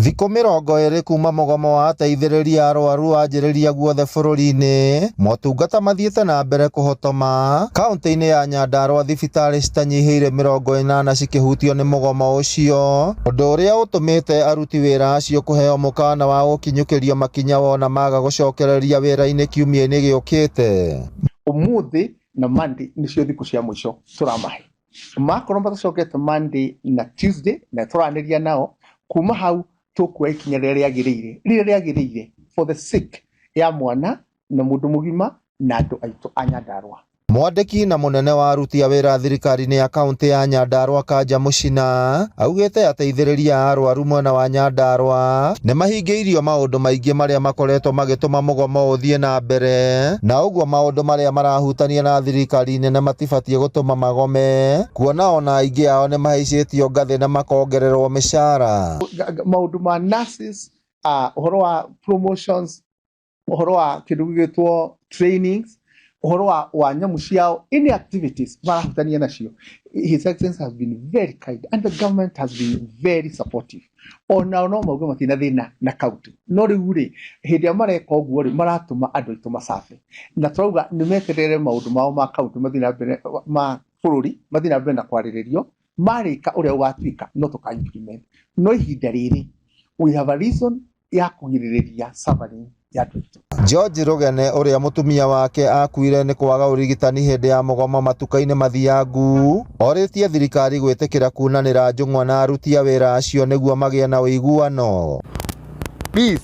Thikũ 20 kuma mũgomo wa ateithĩrĩria arwaru wanjĩrĩria guothe bũrũri-inĩ, motungata mathiĩte na mbere kũhotoma kaunti-inĩ ya Nyandarua thibitarĩ citanyihĩire 80 cikĩhutio nĩ mũgomo ũcio, ũndũ ũrĩa ũtũmĩte aruti wĩra acio kũheo mũkana wa gũkinyũkĩrio makinya wona maga gũcokereria wĩra-inĩ kiumia-inĩ gĩũkĩte. Ũmũthĩ na Monday nĩcio thikũ cia mũico tũramahe. Makorwo matacokete Monday na Tuesday na tũranĩria nao, kuma hau tũkuoya ikinya rĩrĩa rĩagĩrĩire, rĩrĩa rĩagĩrĩire for the sake ya mwana na mũndũ mũgima na andũ aitũ a Nyandarua. Mwandĩki na mũnene wa aruti a wĩra thirikari-inĩ ya kaunti ya Nyandarua Kanja Mũchina augĩte ateithĩrĩria a arwaru mwena wa Nyandarua nĩ mahingĩirio maũndũ maingĩ marĩa makoretwo magĩtũma mũgomo ũthiĩ na mbere na ũguo maũndũ marĩa marahutania na thirikari nene matibatiĩ gũtũma magome kuona ona aingĩ ao nĩ mahaicĩtio ngathĩ na makongererwo mĩcara. Maũndũ ma nurses, ũhoro wa promotions, ũhoro wa kĩndũ gĩgwĩtwo trainings, ũhoro wa nyamũ ciao, any activities marahutania nacio. His Excellency has been very kind and the government has been very supportive. Onao no mauge matina thĩna na county, no rĩu rĩ, hĩndĩ ĩrĩa mareka ũguo rĩ, maratũma andũ aitũ macabe, na tũrauga nĩ meterere maũndũ mao ma county mathiĩ na mbere, ma bũrũri mathiĩ na mbere na kwarĩrĩrio. Marĩka ũrĩa ũgatuĩka no tũka implement, no ihinda rĩrĩ we have a reason ya kũgirĩrĩria suffering ya andũ aitũ. George Rugene ũrĩa mũtumia wake akuire nĩ kwaga ũrigitani hĩndĩ ya mũgomo matuka-inĩ mathiangu orĩtie thirikari gwĩtĩkĩra kunanĩra njũng'wa na aruti a wĩra acio nĩguo magĩe na ũiguano. Please,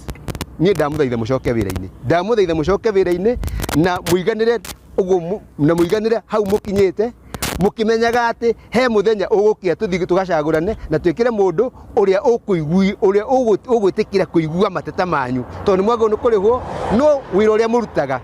niĩ ndamũthaitha mũcoke wĩra-inĩ, ndamũthaitha mũcoke wĩra-inĩ na mũiganĩre ũguo na mũiganĩre hau mũkinyĩte, mũkĩmenyaga atĩ he mũthenya ũgũkia tũthiĩ tũgacagũrane na twĩkĩre mũndũ ũrĩa ũkũigui ũrĩa ũgwĩtĩkĩra kũigua mateta manyu, tondũ nĩ mwagĩrĩirwo nĩ kũrĩhwo, no wĩra ũrĩa mũrutaga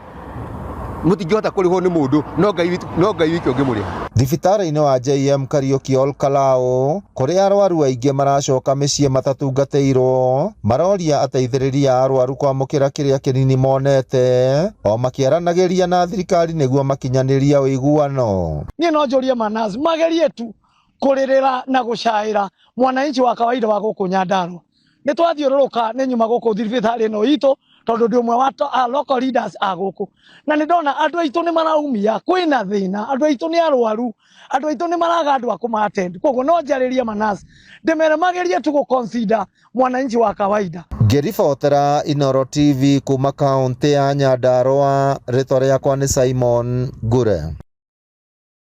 mũtingĩhota kũrĩhwo nĩ mũndũ, no Ngai no Ngai wiki ũngĩmũrĩha. Thibitarĩ-inĩ wa JM Kariuki Ol Kalou kũrĩa arwaru aingĩ maracoka mĩciĩ matatungatĩirwo, maroria ateithĩrĩria a arwaru kwamũkĩra kĩrĩa kĩnini monete o makĩaranagĩria na thirikari nĩguo makinyanĩrie ũiguano. Niĩ no njũrie manazi magerie tu kũrĩrĩra na gũcaĩra mwananchi wa kawaida wa gũkũ Nyandarua. Nĩ twathiũrũrũka, nĩ nyuma gũkũ thibitarĩ ĩno itũ tondũ ndĩ ũmwe wa local leaders a gũkũ, na nĩ ndona andũ aitũ nĩ maraumia, kwĩna thĩna, andũ aitũ nĩ arwaru, andũ aitũ nĩ maraga andũ a kũma-attend. Koguo no njarĩrie manazi ndĩmere magerie tu gũ-consider mwananchi wa kawaida. Ngĩribotera Inooro TV kuma kaunti ya Nyandarua, rĩtwa rĩakwa nĩ Simon Ngure.